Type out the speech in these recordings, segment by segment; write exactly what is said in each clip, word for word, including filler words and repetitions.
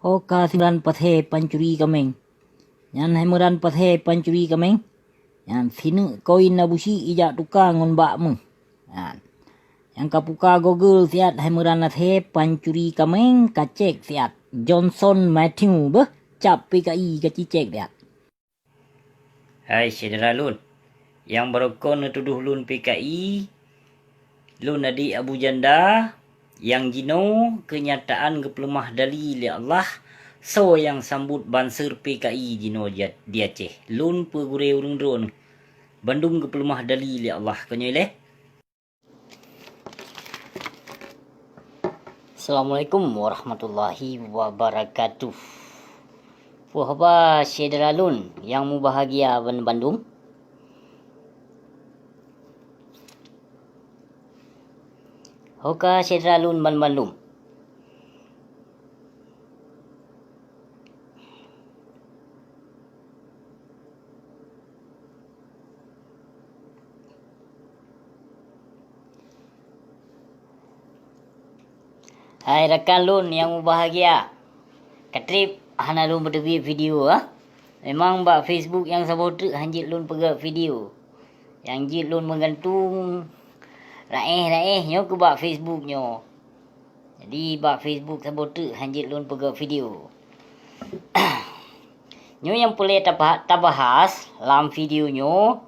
Ho ka si meuran pasé pancuri kaméng. Nyan hai meuran pasé pancuri kaméng. Nyan sineuk koin Abusyik ijak tuka ngon bak méuh. Nyan. Nyang ka puka Google siat hai meuran asé pancuri kaméng ka cék siat. Johnson Matthew beuh cap P K I ka cicék siat. Hai syedara lôn, nyang barokon neutudôh lôn P K I, lôn adik Abu Janda, nyang jinoe keunyataan geupeuleumah dali lé Allah, soe nyang sambot banser P K I jinoe di Aceh. Lôn peugurée ureuëng droeneueh, bandum geupeuleumah dali lé Allah. Konyoe lé. Assalamualaikum warahmatullahi wabarakatuh. Puh haba syedara lôn nyang mubahgia ban bandum. Ho ka syedara lôn ban bandum. Hai rakan lôn nyang mubahgia, ka treb hana lôn peuteubiet video, ah. Memang bak Facebook nyang saboh treuk hanjeuet lôn peugah video. Nyang jeuet lôn meugantung raéh-raéh nyoe keu bak Facebook nyoe. Jadi bak Facebook saboh treuk hanjeuet lôn peugah video. Nyoe nyang peureulée taba-, tabahas lam video nyoe,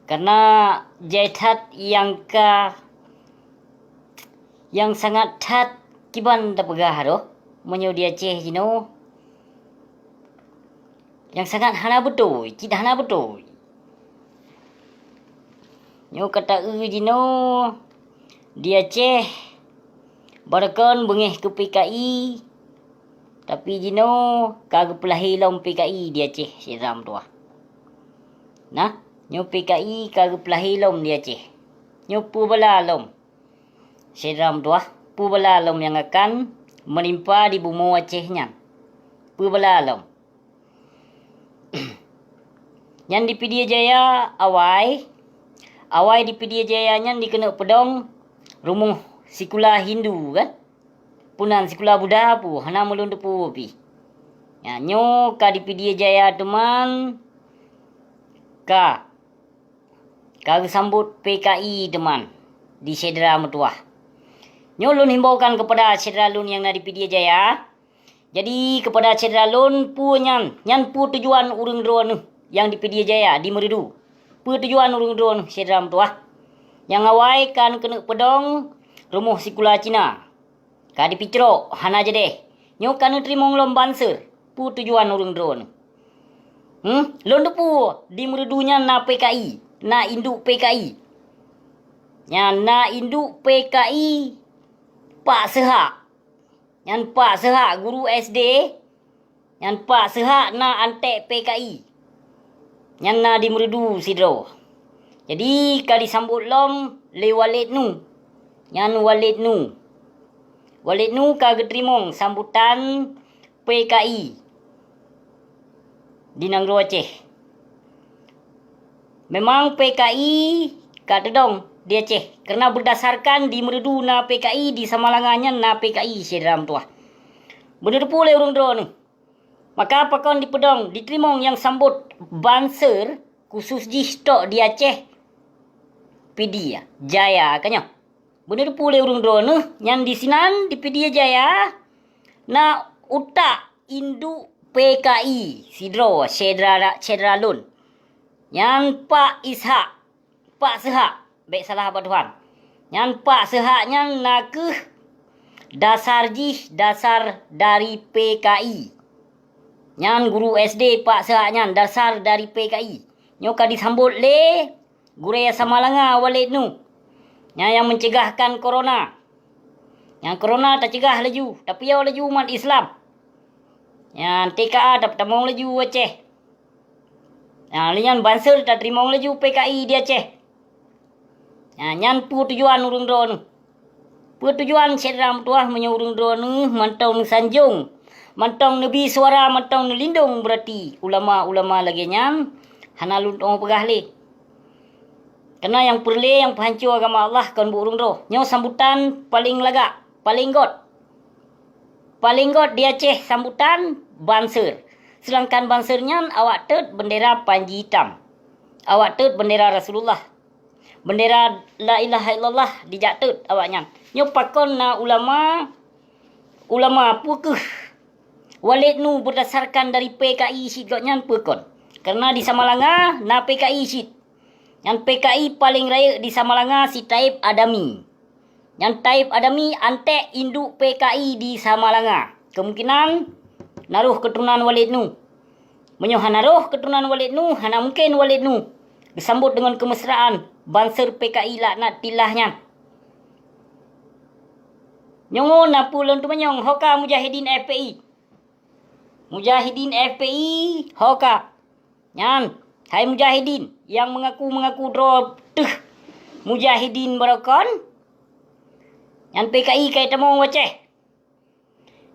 karena jai that nyang ka, nyang sangat that kiban tapeugah roh meunyoe di Aceh jinoe, nyang sangat hana beutôi, cit hana beutôi. Nyoe ka taeu jinoe di Aceh, barokon beungéh keu P K I, tapi jinoe ka geupeulahé lom P K I di Aceh, syedara meutuwah. Nah, nyoe P K I ka geupeulahé lom di Aceh. Nyoe peubala lom, syedara meutuwah, peubala lom nyang akan meunimpa di bumoe Aceh nyan. Peubala lom. Nyan di Pidie Jaya awai, awai di Pidie Jaya nyan dikeuneuk peudong rumoh sikula Hindu kan? Peunan sikula Buddha pu, hana meulôn teupeue pih. Nyan nyoe ka di Pidie Jaya teuman ka, ka geusambot P K I teuman di syedara meutuwah. Nyoe lôn himbaukan keupada syedara lôn nyang na di Pidie Jaya, Jadi, keupada syedara lôn, peue nyan, nyan peue tujuan ureuëng droeneueh nyang di Pidie Jaya di Meureudu? Peue tujuan ureuëng droeneueh syedara meutuwah? Nyang awai ka neukeuneuk peudong rumoh sikula Cina. Ka dipicrok, hana jadeh. Nyoe ka neuteurimong lom banser. Peue tujuan ureuëng droeneueh? Hmm? Lôn teupeue, di Meureudu nyan na P K I, na induek P K I. Nyan na induek P K I Pak Seuhak. Nyan Pak Seuhak guru S D, nyan Pak Seuhak na antek P K I. Nyan na di Meureudu sidroe. Jadi, ka disambot lom lé Waled Nu. Nyan Waled Nu. Waled Nu ka geuteurimong sambutan P K I di nanggroe Aceh. Memang P K I ka teudong di Aceh, karena berdasarkan di Meureudu na P K I, di Samalanga nyan na P K I, syedara meutuwah. Beuneuteupeu lé ureuëng droeneueh. Maka pakon dipeudong, diteurimong nyang sambot banser khusus jih stok di Aceh, Pidie Jaya ka nyoe. Beuneuteupeu lé ureuëng droeneueh nyan disinan di Pidie Jaya na utak induek P K I sidroe syedara, syedara lôn. Nyan Pak Ishak, Pak Seuhak, bék salah bak Tuhan. Nyan Pak Seuhak nyan na kheueh dasar jih dasar dari P K I. Nyan guru S D Pak Seuhak nyan dasar dari P K I. Nyoe ka disambot lé Gurée Samalanga Waled Nu. Nyan nyang mencegahkan corona. Nyang corona tacegah laju, tapiôh laju umat Islam. Nyan T K A tapeutamong laju Aceh. Nah, lé nyan banser tateurimong laju P K I di Aceh. Nah, nyan peue tujuan ureuëng droeneueh. Peue tujuan syedara meutuwah meunyoe ureuëng droeneueh mantong neusanjong, mantong neubi suara, mantong neulindong, beurati ulama-ulama lagée nyan hana lôn tuoh peugah lé. Karena nyang peureulée nyang peuhanco agama Allah kon buet ureuëng droe. Nyoe sambutan paleng lagak, paleng gét. Paleng göt di Aceh sambutan banser. Seudangkan banser nyan awak teut beundera panji itam. Awak teut beundera Rasulullah. Beundera la ilaha illallah dijak teut awak nyan. Nyoe pakon na ulama, ulama peue keuh Waled Nu beurdasarkan dari P K I cit gobnyan peue kon? Kareuna di Samalanga na P K I cit. Nyan P K I paleng rayeuk di Samalanga si Taib Adami. Nyan Taib Adami antek induek P K I di Samalanga. Keumungkinan na roh keuturonan Waled Nu. Meunyoe hana roh keuturonan Waled Nu, hana mungken Waled Nu geusambot deungon keumesraan banser P K I laknatillah nyan. Nyoe na peue lôn teumanyong, ho ka mujahidin F P I? Mujahidin F P I, ho ka? Nyan, hai mujahidin nyang meungaku-meungaku droe teuh mujahidin barokon, nyan P K I ka itamong u Aceh.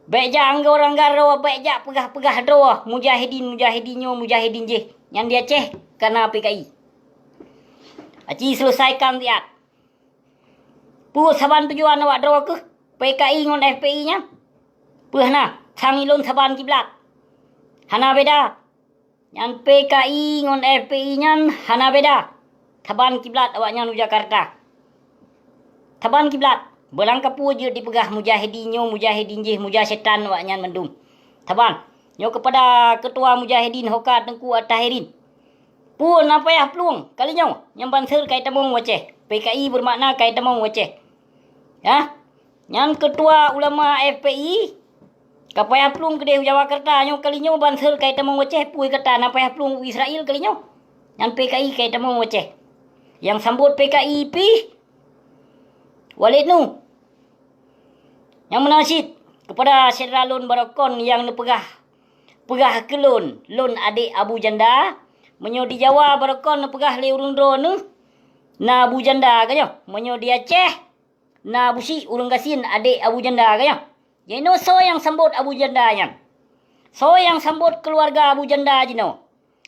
Bék jak anggar-anggar droe, bék jak peugah-peugah droe, mujahidin, mujahidin nyoe, mujahidin jéh. Nyan di Aceh ka na P K I. Aci seuleusaikan siat. Peue saban tujuan awak droe keuh P K I ngon F P I nyan? Peue hana? Sang ilôn saban kiblat. Hana beda. Nyan P K I ngon F P I nyan hana beda. Saban kiblat awaknyan u Jakarta. Saban kiblat. Beurangkapeue jeuet dipeugah mujahidin nyoe, mujahidin jéh, muja setan awaknyan mandum. Saban. Nyoe keupada keutua mujahidin ho ka Teungku At-Tahirin. Peue na payah plueng kali nyoe nyang banser ka itamong u Aceh. P K I beumakna ka itamong u Aceh. Hah? Nyan keutua ulama F P I ka payah plueng keudeh u Jawa Jakarta nyoe kali nyoe banser ka itamong u Aceh, peue kata na payah plueng u Israel kali nyoe. Nyan P K I ka itamong u Aceh. Nyang sambot P K I pih Waled Nu. Nyang meunan cit keupada syedara lôn barokon nyang neupeugah, peugah keu lôn, lôn adék Abu Janda. Meunyoe di Jawa barokon neupeugah lé ureuëng droeneuh na Abu Janda ka nyoe. Meunyoe di Aceh na Abu Syik ureuëng gasien adék Abu Janda ka nyoe. Jinoe soe nyang sambot Abu Janda nyan? Soe nyang sambot keuluwarga Abu Janda jinoe?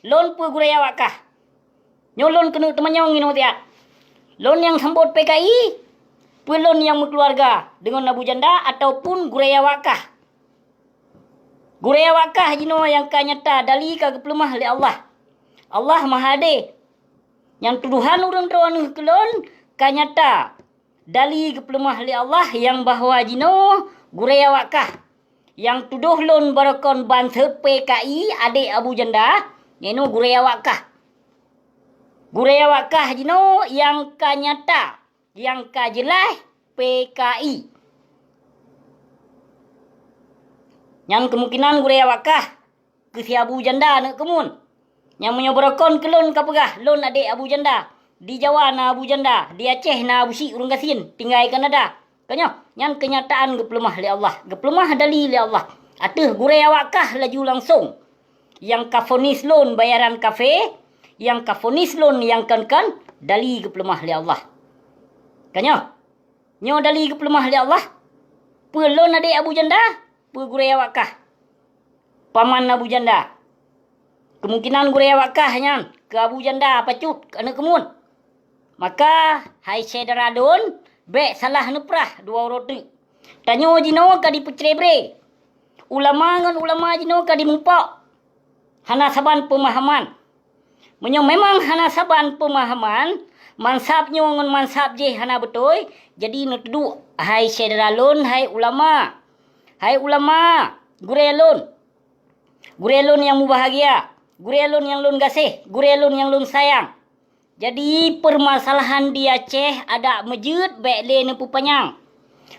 Lôn peue gurée awak kah? Nyoe lôn keuneuk teumanyong inoe siat. Lôn nyang sambot P K I, peue lôn nyang meukeuluwarga deungon Abu Janda ataupun gurée awak kah? Gurée awak kah jinoe nyang ka nyata dali ka geupeuleumah lé Allah. Allah Maha Adé. Nyang tudohan ureuëng droeneuh keu lôn ka nyata dali geupeuleumah lé Allah nyang bahwa jinoe gurée awak kah. Nyang tudoh lôn barokon banser P K I adék Abu Janda, nyan nyoe gurée awak kah. Gurée awak kah jinoe nyang ka nyata, nyang ka jeulaih P K I. Nyan keumungkinan gurée awak kah keu si Abu Janda aneuk keumun. Nyang meunyoe barokon keu lôn ka peugah, lôn adék Abu Janda. Di Jawa na Abu Janda, di Aceh na Abu Syik ureuëng gasien, tinggai Kanada. Ka nyoe, nyan keunyataan geupeuleumah lé Allah, geupeuleumah dali lé Allah. Ateueh gurée awak kah laju langsong. Nyang ka fonis lôn bayaran kafé, nyang ka fonis lôn nyang kon-kon, dali geupeuleumah lé Allah. Ka nyoe, nyoe dali geupeuleumah lé Allah. Peue lôn adék Abu Janda, peue gurée awak kah. Paman Abu Janda. Keumungkinan gurée awak kah nyan keu Abu Janda pacut keu aneuk keumun. Maka, hai syedara lôn, bék salah neuprah dua uroe teuk. Tanyoe jinoe ka dipeucré-bré. Ulama ngon ulama jinoe ka dimupok. Hana saban peumahaman. Meunyoe memang hana saban peumahaman, mansab nyoe ngon mansab jéh hana beutôi, jadi neuteuduek, hai syedara lôn, hai ulama. Hai ulama, gurée lôn. Gurée lôn nyang mubahgia, gurée lôn nyang lôn gaséh, gurée lôn nyang lôn sayang. Jadi, peumasalahan di Aceh adak meujeuet bék lé neupeupanyang.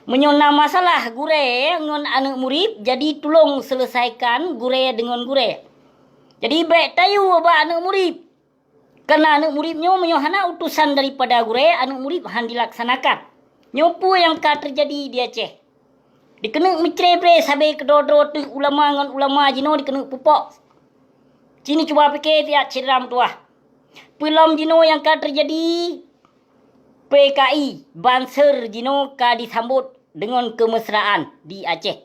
Meunyoe na masalah gurée ngon aneuk murit, jadi tulông seuleusaikan gurée deungon gurée. Jadi, bék tayue bak aneuk murit. Kareuna aneuk murit nyoe meunyoe hana utosan daripada gurée, aneuk murit han dilaksanakan. Nyoe peue nyang ka teujadi di Aceh. Dikeuneuk meucré-bré sabe keudroe-droe teuh ulama ngon ulama jinoe dikeuneuk pupok. Ci neucuba pike siat syedara meutuwah. Peulom jinoe nyang ka teujadi, P K I, banser jinoe ka disambot deungon keumeusraan di Aceh.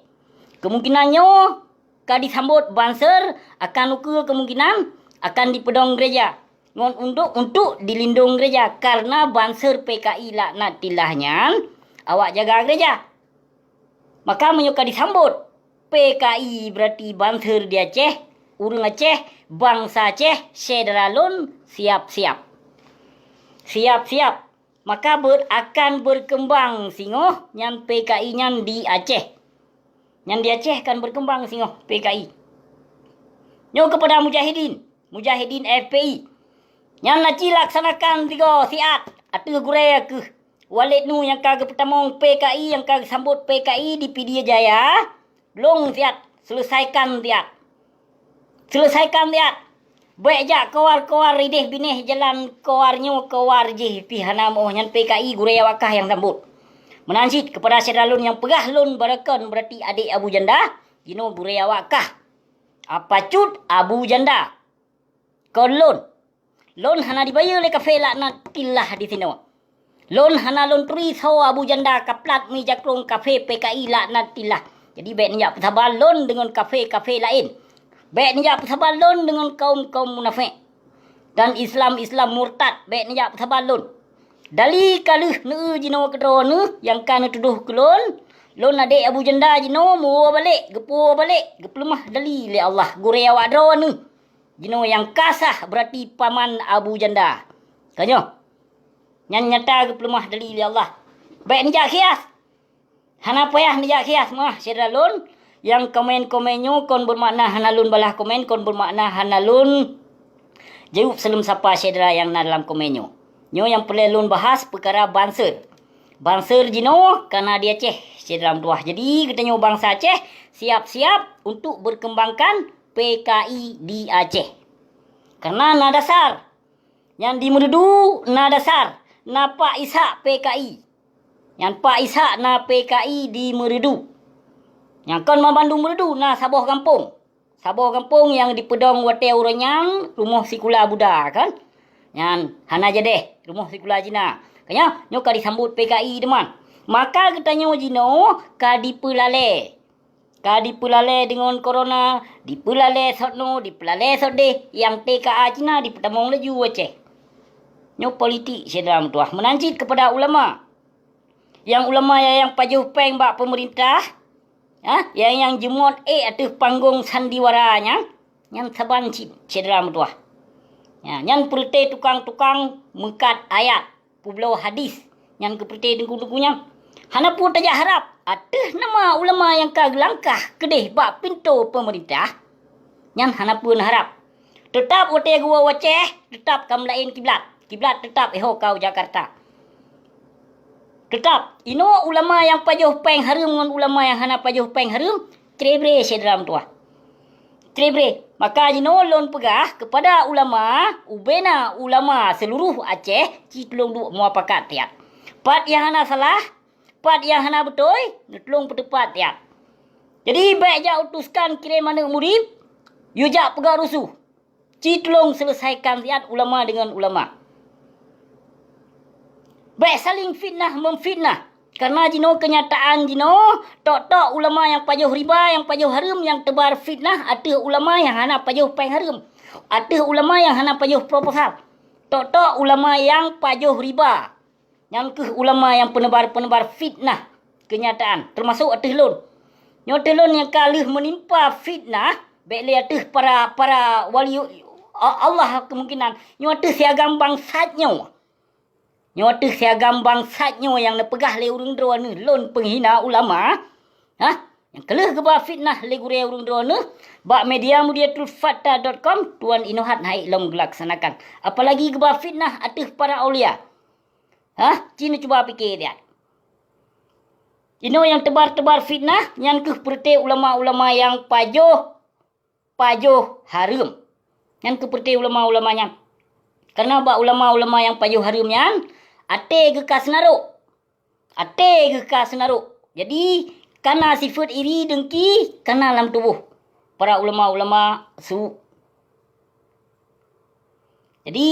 Keumungkinan nyoe ka disambot banser akan ukeue keumungkinan akan dipeudong gereja ngon untuk, untuk dilindong gereja, kareuna banser P K I laknatillah nyan awak jaga gereja. Maka meunyoe ka disambot, P K I berarti banser di Aceh, ureuëng Aceh, bansa Aceh, syedara lôn, siap-siap. Siap-siap. Maka ber-, akan berkembang singoh nyan P K I nyan di Aceh. Nyan di Aceh akan berkembang singoh P K I. Nyoe kepada mujahidin, mujahidin F P I. Nyan na ci laksanakan tiga siat ateueh gurée keuh. Walid Nu nyang ka geupeutamong P K I, nyang ka geusambot P K I di Pidie Jaya, lôn siat, seuleusaikan siat. Seuleusaikan siat. Bék jak keuwar-keuwar ideh binéh jalan keuwar nyoe keuwar jih pih hana meuoh nyan P K I gurée awak kah nyang sambot. Meunan cit keupada syedara lôn nyang peugah lôn barakon berarti adék Abu Janda, jinoe gurée awak kah. Apa cut Abu Janda? Kon lôn. Lôn hana dibayeue lé kafé laknatillah disinoe. Lôn hana lôn turi soe Abu Janda ka plat meujakrong kafé P K I laknatillah. Jadi bék neujak peusaban lôn deungon kafé-kafé laén. Bék neujak peusaban lôn deungon kaum-kaum munafék dan Islam-Islam murtad. Bék neujak peusaban lôn. Dali ka lheueh neueu jinoe keudroe neuh nyang ka neutudôh keu lôn, lôn adék Abu Janda jinoe meuwoe balek, geupuwoe balek, geupeuleumah dali lé Allah gurée awak droe neuh. Jinoe nyang ka sah berarti paman Abu Janda. Ka nyoe. Nyan nyata geupeuleumah dali lé Allah. Bék neujak khias. Hana payah neujak khias meuah syedara lôn. Nyang komen-komen nyoe kon beumakna hana lôn balah komen, kon beumakna hana lôn jaweueb saleuem sapa syedara nyang na dalam komen nyoe. Nyoe nyang peureulée lôn bahas peukara banser. Banser jinoe ka na di Aceh syedara meutuwah. Jadi geutanyoe bansa Aceh siap-siap untuk berkembangkan P K I di Aceh. Karena na dasar. Nyan di Meureudu na dasar, na Pak Ishak P K I. Nyan Pak Ishak na P K I di Meureudu. Nyang kon banmandum Meureudu na saboh gampông. Saboh gampông nyang dipeudong watée uroe nyan rumoh sikula Buddha kan. Nyan hana jadeh rumoh sikula Cina. Kanya nyoe ka disambot P K I teuma. Maka geutanyoe jinoe ka dipeulalée. Ka dipeulalée deungon corona, dipeulalée sot noe, dipeulalée sot deh, nyang T K A Cina dipeutamong laju u Aceh. Nyoe politik syedara meutuwah meunan cit keupada ulama. Nyang ulama nyang, nyang pajoh péng bak peumeurintah, ha, nyang, nyang jeumot ék ateueh panggong sandiwara nyan, nyan saban cit syedara meutuwah. Nyan, nyan peureuté tukang-tukang meukat ayat. Peubloe hadis nyang keupeureuté teungku-teungku nyan. Hana peue tajak harab ateueh nama ulama nyang ka geulangkah keudeh bak pintoe peumeurintah. Nyan hana peue neuharab. Teutab watée geuwoe u Aceh, teutab ka meulaén kiblat. Kiblat teutab iho ka u Jakarta. Teutab, inoe ulama nyang pajoh péng hareuem ngon ulama nyang hana pajoh péng hareuem, cre-bre syedara meutuwah. Cre-bre. Maka jinoe lôn peugah keupada ulama, ubena ulama seuluruh Aceh, ci tulông duek muapakat tiat. Pat nyang hana salah, pat nyang hana beutôi, neutulông peuteupat tiat. Jadi, bék jak utuskan kirém aneuëk murit, yue jak peugah rusuh. Ci tulông seuleusaikan tiat ulama deungon ulama. Bék saléng fitnah-meufitnah. Kareuna jinoe keunyataan jinoe, tok-tok ulama nyang pajoh riba, nyang pajoh hareuem, nyang teubar fitnah ateueh ulama nyang hana pajoh péng hareuem, ateueh ulama nyang hana pajoh proposal. Tok-tok ulama nyang pajoh riba, nyan kheueh ulama nyang peuneubar-peuneubar fitnah keunyataan, teumasok ateueh lôn. Nyoe ateueh lôn nyang ka lheueh meunimpa fitnah, bék lé ateueh para, para wali Allah keumungkinan. Nyoe ateueh siagam bangsat nyoe. Nyoe ateueh siagam bangsat nyoe nyang neupeugah lé ureuëng droeneueh lôn peunghina ulama, hah? Nyang ka lheueh geuba fitnah lé gurée ureuëng droeneueh bak media mudiatulfata dot com, tuan inoe hat hana ék lom geulaksanakan. Apalagi geuba fitnah ateueh para aulia. Hah? Ci neucuba pike tiat. Inoe nyang teubar-teubar fitnah, nyan kheueh peureuté ulama-ulama nyang pajoh pajoh hareuem. Nyan keupeureuté ulama-ulama nyan. Kareuna bak ulama-ulama nyang pajoh hareuem nyan, até geuh ka seunarok. Até geuh ka seunarok. Jadi, kana sifeuet iri deungki kana lam tuboh para ulama-ulama su. Jadi,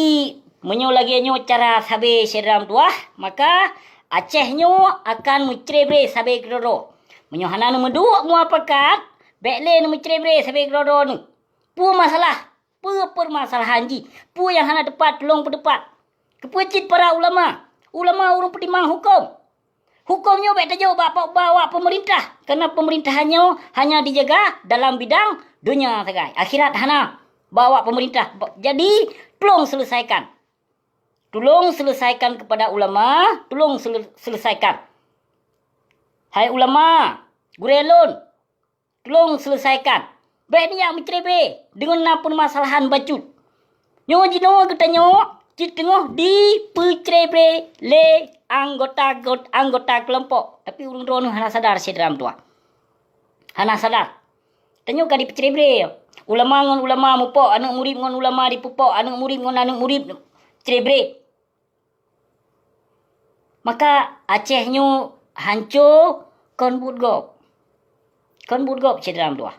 meunyoe lagée nyoe cara sabe syedara meutuwah, maka Aceh nyoe akan meucre-bre sabe keudroe-droe. Meunyoe hana neumeuduek muapakat, bék lé neumeucre-bre sabe keudroe-droe neuh. Peue masalah? Peue peumasalahan jih? Peue nyang hana teupat tulông peuteupat? Keupeue cit para ulama? Ulama ureuëng peutimang huköm. Huköm nyoe bék tajok bak, bak, bak awak peumeurintah, karena peumeurintah nyoe hanya dijaga dalam bidang donya sagai. Akhirat hana bak awak peumeurintah. Jadi, tulông seuleusaikan. Tulông seuleusaikan keupada ulama, tulông sele-, seuleusaikan. Hai ulama, gurée lôn, tulông seuleusaikan. Bék neujak meucrebre deungon na peumasalahan bacut. Nyoe jinoe geutanyoe cit teungoh dipeucrebre lé anggota, anggota keulompok. Tapi ureuëng droeneueh hana sadar, syedara meutuwah. Hana sadar. Tanyoe ka dipeucrebre. Ulama ngon ulama mupok, aneuëk murit ngon ulama dipupok, aneuëk murit ngon aneuëk murit crebre. Maka Aceh nyoe hanco kon buet gob. Kon buet gob, syedara meutuwah.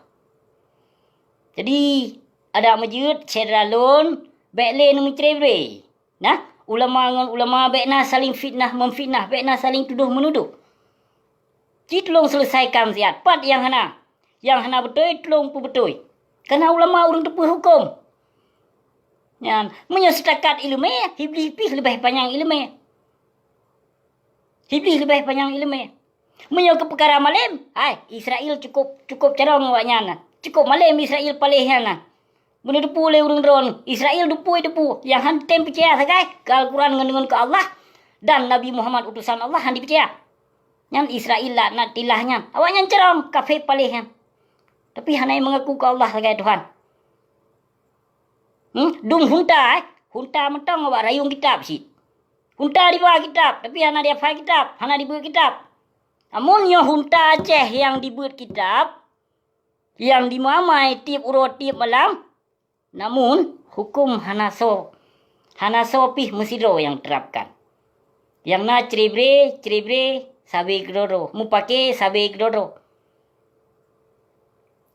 Jadi, adak meujeuet, syedara lôn, bék lé neumeucrebre. Nah, ulama ngon ulama bék na saling fitnah memfitnah, bék na saling tudoh menudoh. Cit lôn seuleusaikan siat, pat nyang hana. Nyang hana beutôi, tulông peubeutôi. Karena ulama ureuëng teupeu huköm. Nyan, meunyoe seutakat iéleumé, Iblih pih leubeh panyang iéleumé. Iblih leubeh panyang iéleumé. Meunyoe keu peukara malém, hai, Israel cukup, cukup carông awaknyan. Cukup malém Israel paléh nyan. Meunyoe teupeu lé ureuëng droeneueh, Israel teupeu, teupeu, nyang han tem peucaya sagai keu Al-Quran ngon, ngon keu Allah dan Nabi Muhammad utosan Allah han dipeucaya. Nyan Israel laknatillah nyan. Awaknyan carông, kafé paléh nyan. Tapi hana meungaku keu Allah sagai Tuhan. Hmm? Dum hunta, eh? Hunta mantong awak rayong kitab cit. Hunta diba kitab, tapi hana dihafai kitab, hana dibeuet kitab. Amun nyoe hunta Aceh nyang dibeuet kitab, nyang dimeuamai tieb uroe tieb malam, namun huköm hana soe, hana soe pih meusidroe nyang terapkan. Nyang na crebre, crebre sabe keudroe-droe, mupake sabe keudroe-droe.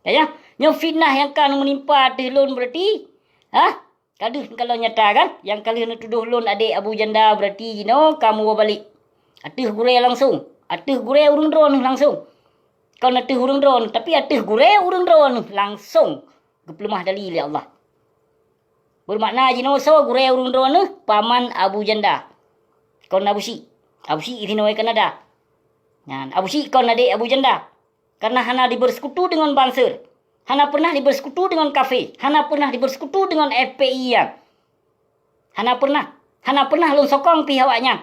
Ya, ya. Nyoe fitnah nyang ka meunimpa ateueh lôn berarti, ha? Ka deuh kalon nyata kan? Nyang ka lheueh neutudoh lôn adék Abu Janda berarti jinoe ka meuwoe balek. Ateueh gurée langsong. Ateueh gurée ureuëng droeneueh langsong. Kon ateueh ureuëng droeneueh, tapi ateueh gurée ureuëng droeneueh langsong geupeuleumah dali lé Allah. Beumakna jinoe soe gurée ureuëng droeneueh? Paman Abu Janda. Kon Abu Syik. Abu Syik sinoe Kanada. Nyan, Abu Syik kon adék Abu Janda. Karena hana dibersekutu deungon banser. Hana pernah dibersekutu deungon kafé. Hana pernah dibersekutu deungon F P I nyan. Hana pernah. Hana pernah lôn sokong pih awaknyan.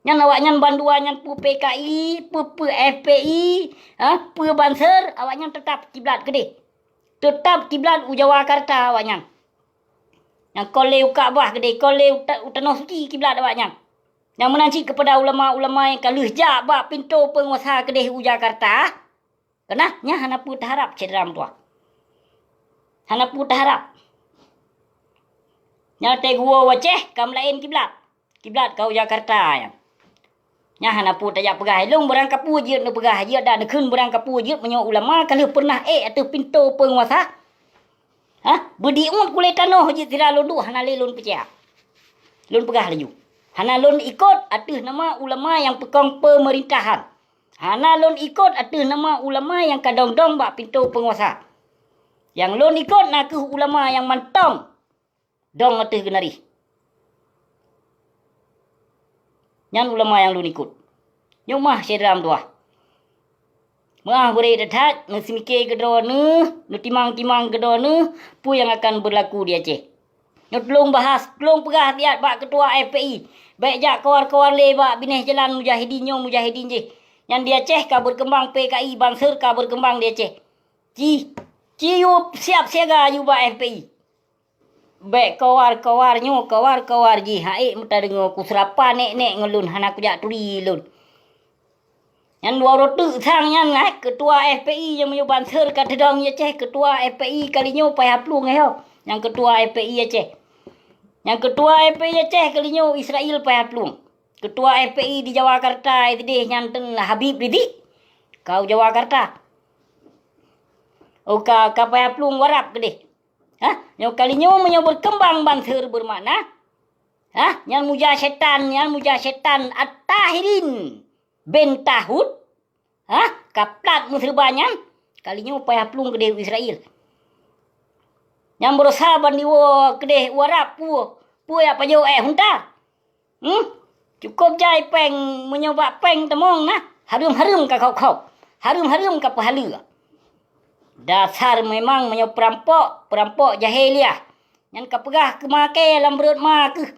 Nyan awaknyan bandua nyan peue P K I, peue, peue F P I, ha, peue banser, awaknyan teutap kiblat keudeh. Teutap kiblat u Jawakarta awaknyan. Nyang kon lé u Ka'bah keudeh, kon lé u ta-, u Tanoh Suci kiblat awaknyan. Nyang meunan cit keupada ulama-ulama nyang ka lheueh jak bak pintoe peunguasa keudeh u Jakarta, keunah nyan hana peue teuharab, syedara meutuwah. Hana peue teuharab. Nyan watée geuwoe u Aceh ka meulaén kiblat. Kiblat ka u Jakarta nyan. Nyan hana peue tajak peugah, lôn beurangkapeue jeuet neupeugah, jeuet dak neukheun beurangkapeue jeuet meunyoe ulama ka lheueh peureunah ék ateueh pintoe peunguasa. Hah? Beudiuet kulét tanoh jeuet sira lôn duek hana lé lôn peucaya. Lôn peugah laju. Hana lôn ikot ateueh nama ulama nyang peukong peumeurintahan. Hana lôn ikot ateueh nama ulama nyang ka dong-dong bak pintoe peunguasa. Nyang lôn ikot na kheueh ulama nyang mantong dong ateueh geunarih. Nyan ulama nyang lôn ikot. Nyoe mah syedara meutuwah. Meuah beuré that-that, neuseumike keudroeneuh, neutimang-timang keudroeneuh, peue nyang akan beurlaku di Aceh. Nyoe tulông bahas, tulông peugah siat bak keutua F P I. Bék jak kawar-kawar lé bak binéh jalan mujahidin nyoe mujahidin jih. Nyan di Aceh ka beukeumbang P K I, banser ka beukeumbang di Aceh. Ci, ci yue siap siaga yue bak F P I. Bék kawar-kawar nyoe, kawar-kawar jih, ha'ék meutadeungoe kuseurapa nek-nek ngon lôn, hana kujak turi lôn. Nyan dua uroe teuk sang nyan, hai, keutua F P I nyang meunyoe banser ka teudong di Aceh, keutua F P I kali nyoe payah plueng, eh, ho. Nyang keutua F P I Aceh. Nyang keutua F P I Aceh kali nyoe Israel payah plueng. Keutua F P I di Jawakarta, S D nyan ten Habib Rizik. Ka u Jawakarta. Oh, ka, ka payah plueng u Arab keudeh. Hah? Nyoe kali nyoe meunyoe beukeumbang banser beumakna, hah? Nyan muja syetan, nyan muja syetan At-Tahirin bin Tahut. Hah? Ka plat meuseureuba nyan, kali nyoe payah plueng keudeh u Israel. Nyan beurosa ban diwoe keudeh u Arab, peue, peue jak pajoh ék hunta? Hmm? Cukôp jai péng, meunyoe bak péng tamong na, hareuem-hareuem ka khôb-khôb, hareuem-hareuem ka peuhaleue. Dasar memang meunyoe peurampok, peurampok jahiliah. Nyan ka peugah keu ma kèe lam beurôt ma keuh.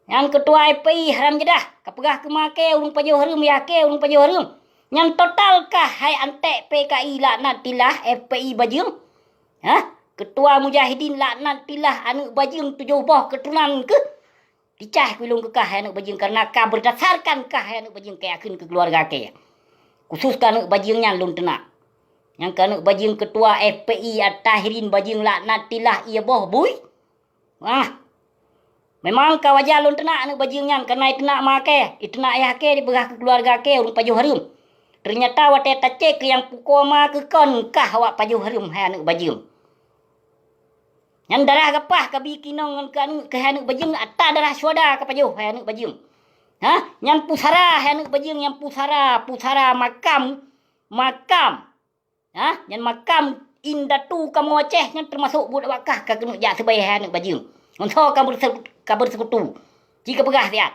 Nyan keutua F P I haram jadah, ka peugah keu ma kèe ureueng pajoh hareuem, yah kèe ureueng pajoh hareuem. Nyan total kah hai anték P K I laknatillah, F P I bajeueng? Hah? Keutua mujahidin laknatillah, aneuëk bajeueng tujoh boh keuturonan keuh? Ticah keu lôn keu kah hai aneuëk bajeueng, kareuna ka beurdasarkan kah hai aneuëk bajeueng kayakheun keu keuluwarga kèe. Khusos keu aneuëk bajeueng nyan lôn teunak. Nyang keu aneuëk bajeueng keutua F P I At-Tahirin bajeueng laknatillah ié boh bui. Ah, memang ka wajar lôn teunak aneuëk bajeueng nyan, kareuna iteunak ma kèe, iteunak yah kèe, dipeugah keu keuluwarga kèe ureuëng pajoh hareuem. Teunyata watèe tacék keu nyang pukoe ma keuh kon kah awak pajoh hareuem hai aneuëk bajeueng. Nyan darah gapah kabi keu inong ngon keu aneuëk keuh hai aneuëk bajeueng, ata darah syuhada kapajoh hai aneuëk bajeueng. Hah? Nyan pusara hai aneuëk bajeueng, nyan pusara, pusara makam, makam. Hah? Nyan makam indatu kamoe Aceh nyan teumasok buet awak kah ka keuneuk jak seubai hai aneuëk bajeueng. Ngon soe ka beurse-, ka beuseukutu. Ci kapeugah siat.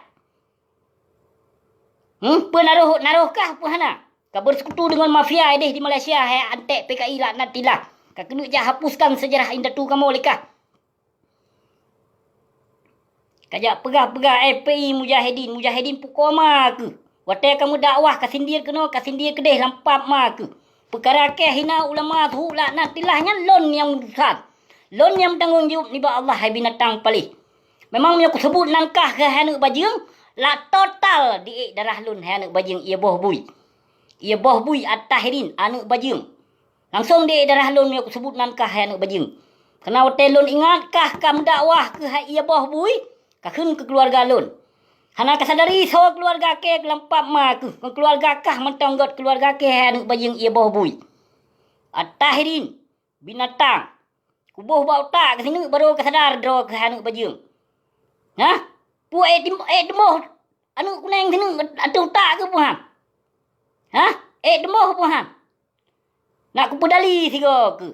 Hmm, peue naroh, naroh kah peue hana? Ka beuseukutu deungon mafia idéh di Malaysia hai anték P K I laknatillah. Ka keuneuk jak hapuskan seujarah indatu kamoe lé kah. Ka jak peugah-peugah F P I mujahidin, mujahidin pukoe ma keuh. Watèe ka meudakwah ka sindir keunoe, ka sindir keudéh lam pap ma keuh. Peukara kèe hina ulama su laknatillah nyan lôn nyang urusan. Lôn nyang meutanggong jaweueb nibak Allah hai binatang paléh. Memang meunyoe kuseubut nan kah keuh hai aneuëk bajeueng, la total diék darah lôn hai aneuëk bajeueng ié boh bui. Ié boh bui At-Tahirin aneuëk bajeueng. Langsong diék darah lôn meunyoe kuseubut nan kah hai aneuëk bajeueng. Kareuna watèe lôn ingat kah ka meudakwah keuh hai ié boh bui, ka kheun keu keuluwarga lôn. Hana kasadari soe keuluwarga kèe lam pap ma keuh, ngon keuluwarga kah mantong göt keuluwarga kèe hai aneuëk bajeueng ié boh bui. At-Tahirin, binatang. Kuboh bak utak keuh sineuk barô kasadar droe keuh hai aneuëk bajeueng. Hah? Peue ék tim-, ék teumoh aneuëk kunéng sineuk ateueh utak keuh peue han? Hah? Ék teumoh peue han? Nak kupeudali sigoe keuh.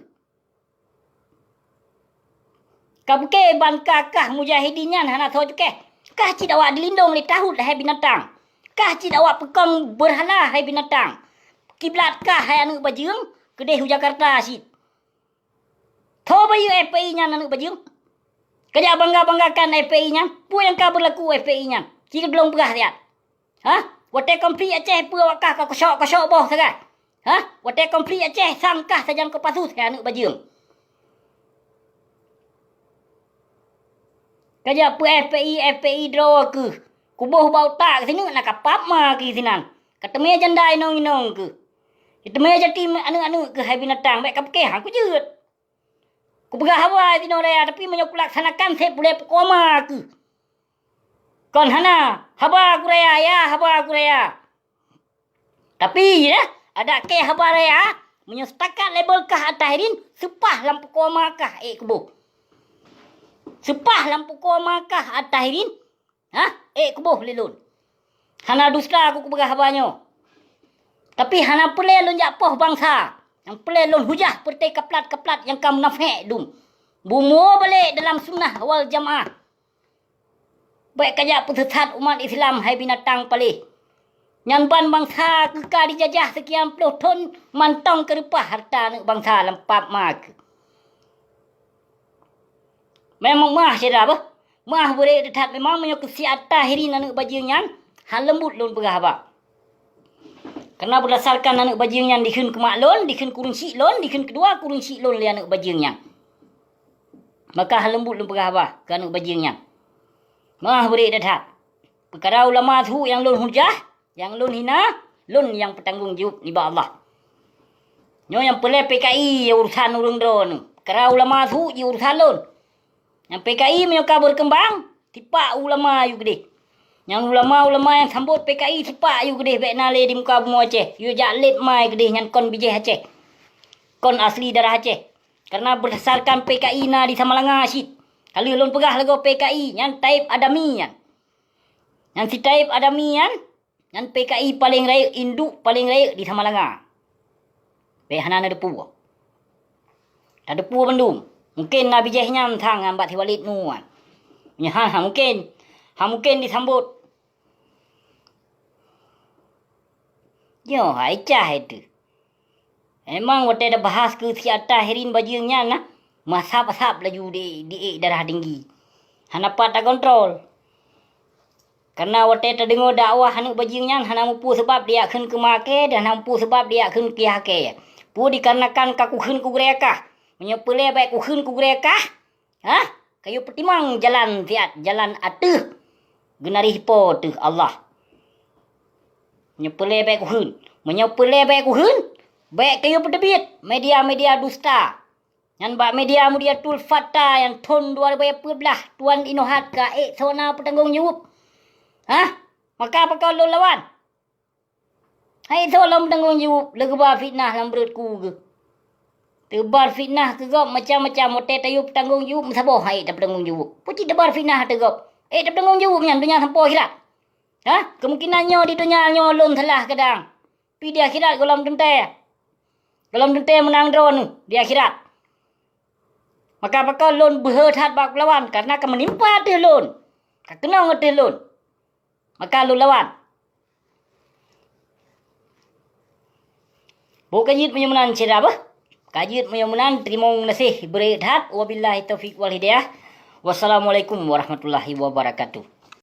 Ka pike ban ka kah mujahidin nyan hana soe cukéh. Kah cit awak dilindong lé tahut hai binatang. Kah cit awak peukong beurhala hai binatang. Kiblat kah hai aneuëk bajeueng keudéh u Jakarta cit. Tho bayeue F P I nyan aneuëk bajeueng. Kajak bangga-banggakan F P I nyan. Peue nyang ka beurlaku F P I nyan? Ci lôn peugah siat. Hah? Watèe konflik Aceh peue awak kah ka kosok-kosok boh sagai? Hah? Watèe konflik Aceh sang kah sajan Kopassus hai aneuëk bajeueng. Kajak peue F P I, F P I droe keuh. Kuboh bak utak keuh sineuk na kapap ma keuh sinan. Kateumé janda inong-inong keuh. Kateumé jati aneuëk-aneuëk keuh hai binatang, bèk kapike han kujeuet. Kupeugah haba sinoe raya, tapi meunyoe kulaksanakan sép ulèe pukoe ma keuh. Kon hana, haba kuraya, ya, haba kuraya. Tapi, ya, adak kèe haba raya, meunyoe seutakat label kah At-Tahirin, seupah lam pukoe ma kah ék kuboh. Seupah lam pukoe ma kah At-Tahirin, hah, ék kuboh lé lôn. Hana dusta ku kupeugah haba nyoe. Tapi hana peureulèe lôn jak poh bansa. Nyang peureulèe lôn hujah peureuté kaplat-kaplat nyang ka munafék dum. Bumoe balek dalam sunnah wal jamaah. Bèk kajak peuseusat umat Islam hai binatang paléh. Nyan ban bansa keuh ka dijajah seukian ploh thon mantong keureupah hareuta aneuëk bansa lam pap ma keuh. Memang meuah syedara beuh. Meuah beurek that memang meunyoe keu si At-Tahirin aneuëk bajeueng nyan, han leumbut lôn peugah haba. Kareuna beurdasarkan aneuëk bajeueng nyan dikheun keu mak lôn, dikheun keu ureuëng syiek lôn, dikheun keu dua keu ureuëng syiek lôn lé aneuëk bajeueng nyan. Maka han leumbut lôn peugah haba keu aneuëk bajeueng nyan. Meuah beurek that-that. Peukara ulama su nyang lôn hujah, nyang lôn hina, lôn nyang peutanggong jaweueb nibak Allah. Nyoe nyang peureulèe P K I urusan ureuëng droeneuh. Peukara ulama su jih urusan lôn. Nyang P K I meunyoe ka beureukeubang, sipak ulama yue keudeh. Nyang ulama-ulama nyang sambot P K I sipak yue keudeh bèk na lé di muka bumoe Aceh. Yue jak lét mai keudeh nyan kon bijéh Aceh. Kon asli darah Aceh. Kareuna beurdasarkan P K I na di Samalanga cit. Ka lheueh lôn peugah lagoe P K I nyan Taib Adami nyan. Nyan si Taib Adami nyan, nyan P K I paleng rayeuk, induek paleng rayeuk di Samalanga. Bèk hana neuteupeue. Tateupue bandum. Mungken na bijéh nyan sang nyan bak si Walid Nu nyan. Nyan han, han mungken. Han mungken disambot. Nyoe hai cah hai teuh. Memang watée tabahas keu si Atta Herin bajeueng nyan na, meusab-sab laju di, di ék darah tinggi. Hana pat takontrol. Karena watée tadeungoe dakwah aneuëk bajeueng nyan hana mupeue sabab dijak kheun keu ma kèe dan hana mupeue sabab dijak kheun keu yah kèe. Peue dikarenakan ka kukheun kugurée kah. Meunyoe peureulée bék kukheun kugurée kah, hah? Kayue peutimang jalan siat, jalan ateueh geunari Po teuh Allah. Meunyoe peureulée bék kukheun, meunyoe peureulée bék kukheun, bék kayue peuteubiet media-media dusta. Nyan bak media Mudiatul Fata nyang thon dua ribèe peuet blah tuan inohat ka ék soe na peutanggong jaweueb. Hah? Maka pakon lôn lawan? Hai soe lôn peutanggong jaweueb lé geuba fitnah lam breuet ku geuh. Teubar fitnah keu gob macam-macam, watée tayue peutanggong jaweueb meusaboh hai tapeutanggong jaweueb. Peue cit teubar fitnah ateueh gob? Ék tapeutanggong jaweueb nyan donya sampoe akhirat. Hah? Kemungkinan nyoe di donya nyoe lôn salah kadang. Pi di akhirat gohlom teuntée. Gohlom teuntée meunang droeneuh di akhirat. Maka pakon lôn beuhe that bak kulawan, karena ka meunimpa ateueh lôn. Ka keunong ateueh lôn. Maka lôn lawan. Boh ka jeuet meunyoe meunan syedara beuh. Ka jeuet meunyoe meunan, teurimong gaséh beureukat that. Wabillahi taufiq wal hidayah. Wassalamualaikum warahmatullahi wabarakatuh.